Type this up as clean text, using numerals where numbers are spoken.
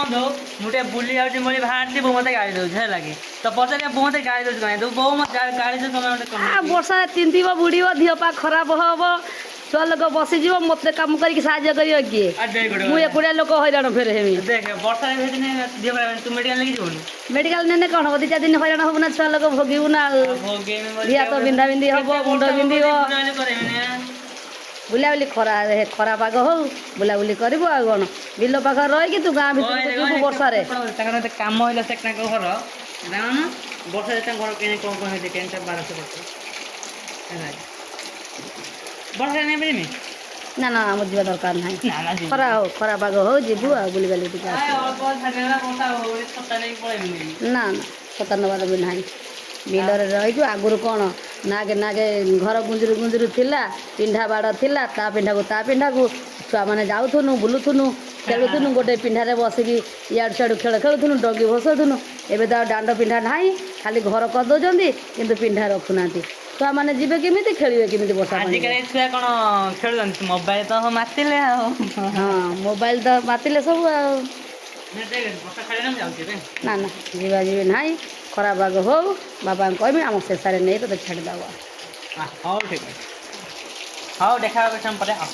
ବନ୍ଧୁ, ମୁଁ ଟିକେ ବୁଲି ଯାଉଛି ବୋଲି ବାହାରିଛି, ବୋଉ ମତେ ଗାଳି ଦଉଛି। ହେଲା କି? ତ ପଚାରିବା, ବୋଉ ମତେ ଗାଳି ଦଉଛି କାଇଁ? ତ ବୋଉ ମତେ ଗାଳି ଦଉଛି ତମେ ମତେ କଣ? ବର୍ଷାରେ ତିନ୍ତିବ, ବୁଡ଼ିବ, ଦେହ ପା ଖରାପ ହବ, ଛୁଆ ଲୋକ ବସିଯିବ, ମତେ କାମ କରିକି ସାହାଯ୍ୟ କରିବ କିଏ? ମୁଁ ଏକୁଟିଆ ଲୋକ ହଇରାଣ ଫେରେ ହେମି। ଦେଖେ, ବର୍ଷାରେ ହେଇଦିନେ ଦେହ ଖରାପ, ତୁ ମେଡିକାଲ ନେଇକି ଯିବୁନି? ମେଡିକାଲ ନେନେ କ'ଣ ହବ? 2-4 ଦିନ ହଇରାଣ ହବୁ ନା, ଛୁଆ ଲୋକ ଭୋଗିବୁ ନା ଆଉ। ଭୋଗେଇବି। ଦେହ ହାତ ବିନ୍ଧା ବିନ୍ଧି ହବ, ମୁଣ୍ଡ ବିନ୍ଧିବ। ବୁଲାବୁଲି କରିବିନି? ବୁଲାବୁଲି ଖରା ଖରା ପାଗ ହଉ, ବୁଲାବୁଲି କରିବୁ ଆଉ କ'ଣ? ବିଲ ପାଖରେ ରହିକି ତୁ ଗାଁ ଭିତରକୁ ଯିବୁ ବର୍ଷାରେ? ତାଙ୍କର ଏତେ କାମ ହେଲା ସେ ତାଙ୍କ ଘର ଜାଣୁନ, ବର୍ଷାରେ ତାଙ୍କ ଘର କେମିତି କ'ଣ କ'ଣ ହେଇଛି, କେମିତି 1200 ବର୍ଷ ହେଲା। ବର୍ଷା ନେଇପାରିବି? ନା ନା, ଆମର ଯିବା ଦରକାର ନାହିଁ। ନା ନା, ଯିବି। ଖରା ହଉ, ଖରା ପାଗ ହଉ, ଯିବୁ ଆଉ ବୁଲିବାଲି ଟିକେ ଆସିବୁ। ଅଳ୍ପ ଛାଡ଼ିଗଲା ବର୍ଷା ହଉ, ଛତା ନେଇକି ପଳେଇବିନି? ନା ନା, ଛତା ନେବାର ବି ନାହିଁ। ବିଲରେ ରହିଛୁ। ଆଗରୁ କ'ଣ ନାଗେ ନାଗେ ଘର ଗୁଞ୍ଜୁରୁ ଗୁଞ୍ଜୁରୁ ଥିଲା, ପିଣ୍ଢା ବାଡ଼ ଥିଲା, ତା ପିଣ୍ଢାକୁ ତା ପିଣ୍ଢାକୁ ଛୁଆମାନେ ଯାଉଥୁନୁ, ବୁଲୁଥୁନୁ, ଖେଳୁଥୁନୁ। ଗୋଟେ ପିଣ୍ଢାରେ ବସିକି ଇଆଡ଼ୁ ସିଆଡ଼ୁ ଖେଳ ଖେଳୁଥୁନୁ, ଡଙ୍ଗି ଭସଉଥୁନୁ। ଏବେ ତ ଆଉ ଦାଣ୍ଡ ପିଣ୍ଢା ନାହିଁ, ଖାଲି ଘର କରିଦେଉଛନ୍ତି କିନ୍ତୁ ପିଣ୍ଢା ରଖୁନାହାନ୍ତି। ଛୁଆମାନେ ଯିବେ କେମିତି, ଖେଳିବେ କେମିତି ବର୍ଷା ପାଣିରେ? ଆଜିକାଲି ଛୁଆ କ'ଣ ଖେଳୁଛନ୍ତି? ମୋବାଇଲ ତ ମାତିଲେ ଆଉ। ହଁ, ମୋବାଇଲ ତ ମାତିଲେ ସବୁ ଆଉ। ବର୍ଷା ଛାଡ଼ିଲେ ମୁଁ ଯାଉଛି ଏବେ। ନା ନା, ଯିବା ଯିବି ନାହିଁ। ଖରା ପାଗ ହଉ, ବାବାଙ୍କୁ କହିବି ଆମ ଶେଷରେ ନେଇ ତୋତେ ଛାଡ଼ିଦେବ। ହଉ, ଠିକ୍ ଅଛି। ହଉ, ଦେଖା ହେବ ସମୟ ପରେ ଆଉ।